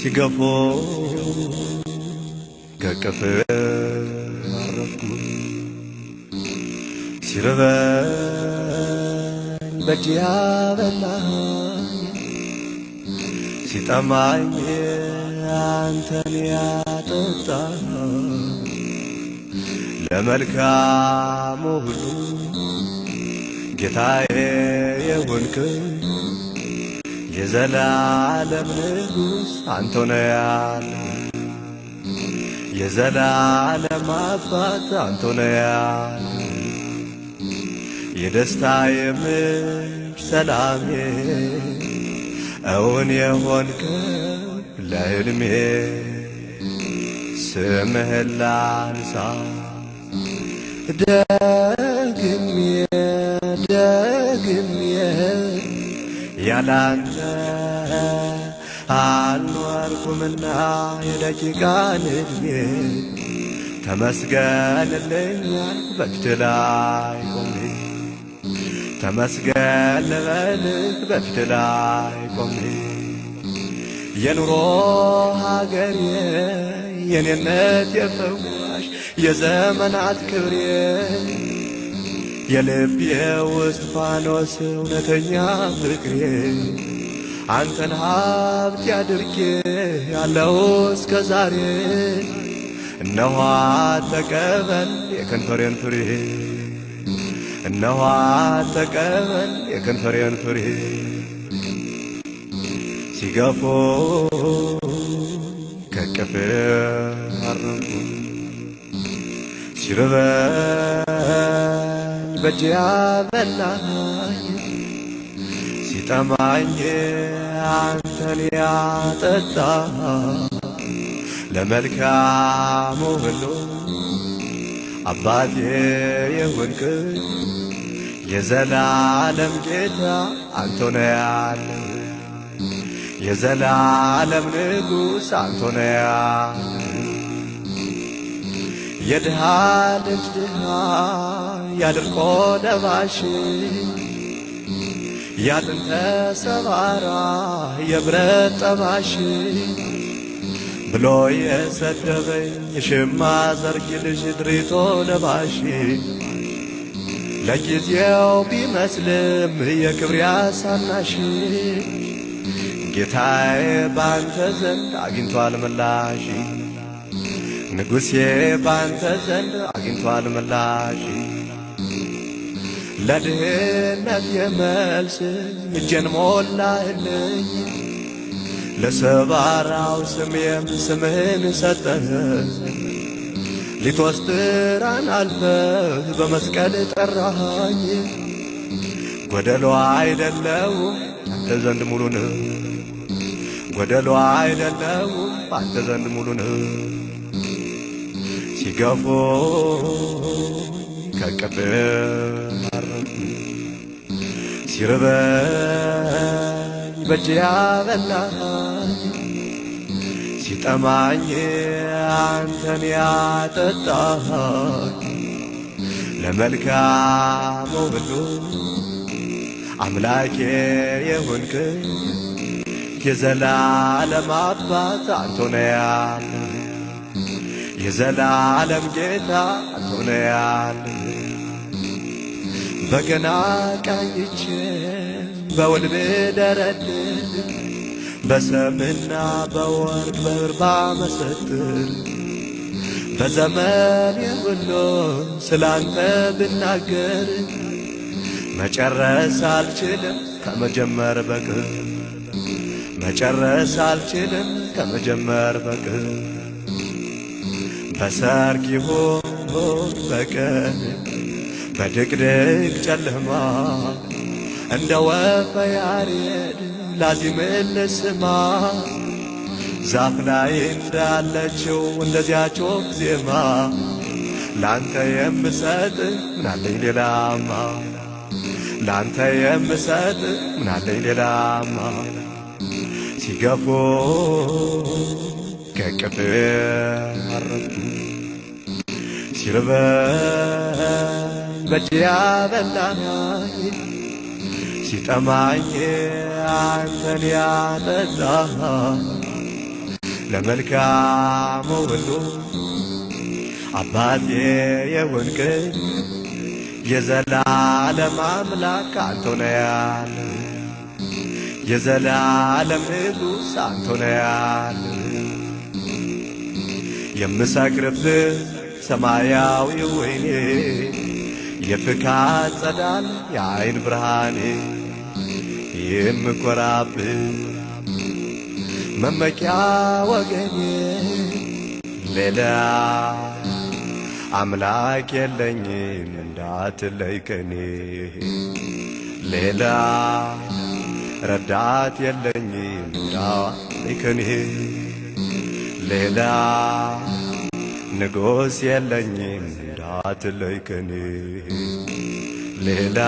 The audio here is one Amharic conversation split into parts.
ሲገፎ ከቅፍ አረፍኩ ሲርበኝ በእጅ ያበላኸኝ ሲጠማኝ አንተን ያጠጣኸኝ ለመልካሙ ሁሉ ጌታዬ የሆንክ የዘላለም ንጉሥ አንተ ነህ ያለህ የዘላለም አባት አንተ ነህ ያለህ የደስታዬ ምንጭ ሰላሜ እውን የሆንከው ለሕልሜ ስምህን ላንሳ ደግሜ ደግሜ ያላንተ አልኖርኩምና የደቂቃን ዕድሜ ተመስገንልኝ አልኩ በፊትህ ላይ ቆሜ ተመስገን ልበልህ በፊትህ ላይ ቆሜ የኑሮ ሀገሬ የኔነት የፈዋሽ የዘመናት ክብሬ የልቤ ውስጥ ፋኖስ እውነተኛ ፍቅሬ አንተን ሀብት ያድርጌ ያለው እስከ ዛሬ እነሆ ተቀበል የከንፈሬን ፍሬ እነሆ ተቀበል የከንፈሬን ፍሬ ሲገፉ ከቅፍ አረፍኩ ሲርበኝ በእጅ ያበላኸኝ ሲጠማኝ አንተን ያጠጣኸኝ ለመልካሙ ሁሉ አባቴ የሆንክ የዘላለም ጌታ አንተ ነህ ያለህ የዘላለም ንጉሥ አንተ ነህ ያለህ የድሃ ልጅ ድሃ ያድርቆ ለባሽ ያጥንተ ሰባራ የብረት ጠባሽ ብሎ የሰደበኝ የሽማ ዘርግ ልጅ ድሪቶ ለባሽ ለጊዜው ቢመስልም የክብር ያሳናሽ ጌታዬ ባንተ ዘንድ አግኝቷል ምላሽ ንጉሴ ባንተ ዘንድ አግኝቷል ምላሽ ለድህነት የመልስ እጄን ሞላህልኝ ለሰባራው ስሜም ስምህን ሰጠህ ሊቶስትራን አልፈህ በመስቀል ጠራኸኝ ጎደሎ አይደለሁም አንተ ዘንድ ሙሉ ነህ ጎደሎ አይደለሁም አንተ ዘንድ ሙሉ ነህ ሲገፉ ከቅፍ አረፍኩ ሲርበኝ በእጅ ያበላኸኝ ሲጠማኝ አንተን ያጠጣኸኝ ለመልካሙ ሁሉ አምላኬ የሆንክ የዘላለም አባት አንተ ነህ ያለህ የዘላለም ጌታ አንተ ነህ ያለህ በገና ቃኝቼ በውል ብደረድር በሰምና በወርቅ በብር ባመሰጥር በዘመኔ ሁሉ ስላንተ ብናገር መጨረስ አልችልም ከመጀመር በቀር መጨረስ አልችልም ከመጀመር በቀር በሰርክ ይሁን በቀን በድቅድቅ ጨለማ እንደ ወፍ ያሬድ ላዚምልህ ስማ ዛፍ ላይ እንዳለችው እንደዚያች ወፍ ዜማ ላንተ የምሰጥ ምናለኝ ሌላማ ላንተ የምሰጥ ምናለኝ ሌላማ ሲገፉ ከቅፍ አረፍኩ ሲርበኝ በእጅ ያበላኸኝ ሲጠማኝ አንተን ያጠጣኸኝ ለመልካሙ ሁሉ አባቴ የሆንከኝ የዘላለም አምላክ አንተ ነህ ያለ፣ የዘላለም ንጉሥ አንተ ነህ ያለ። የምሰክርብህ ሰማያዊ ወይኔ፣ የፍካት ጸዳል የአይን ብርሃኔ፣ የምኮራብህ መመኪያ ወገኔ፣ ሌላ አምላክ የለኝም እንዳትለይ ከኔ፣ ሌላ ረዳት የለኝም እንዳትለይ ከኔ፣ ሌላ ንጉሥ የለኝም እንዳትለይ ከኔ፣ ሌላ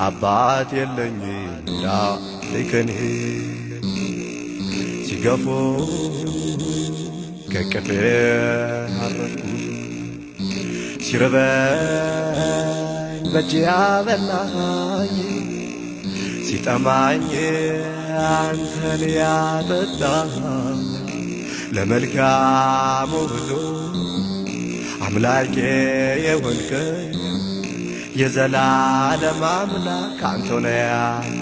አባት የለኝም እንዳትለይ ከኔ። ሲገፉ ከቅፌ አረፍኩ፣ ሲርበኝ በእጅ ያበላኸኝ፣ ሲጠማኝ አንተን ያጠጣኸኝ፣ ለመልካሙ ሁሉ አምላኬ የሆንከኝ የዘላለም አምላክ አንተ ነህ ያለ፣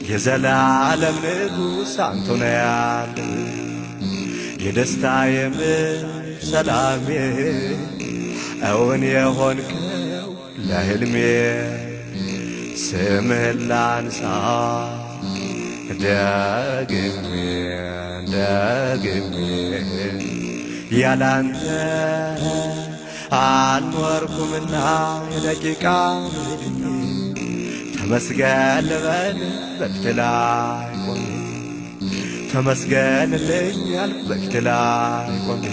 የዘላለም ንጉሥ አንተ ነህ ያለ። የደስታዬ ምንጭ ሰላሜ፣ እውን የሆንከው ለሕልሜ፣ ስምህን ላንሳ ደግሜ ደግሜ። ያላንተ አልኖርኩምና የደቂቃ ዕድሜ፣ ተመስገን ልበል በፊትህ ላይ ቆሜ፣ ተመስገንልኝ ያልኩ በፊትህ ላይ ቆሜ።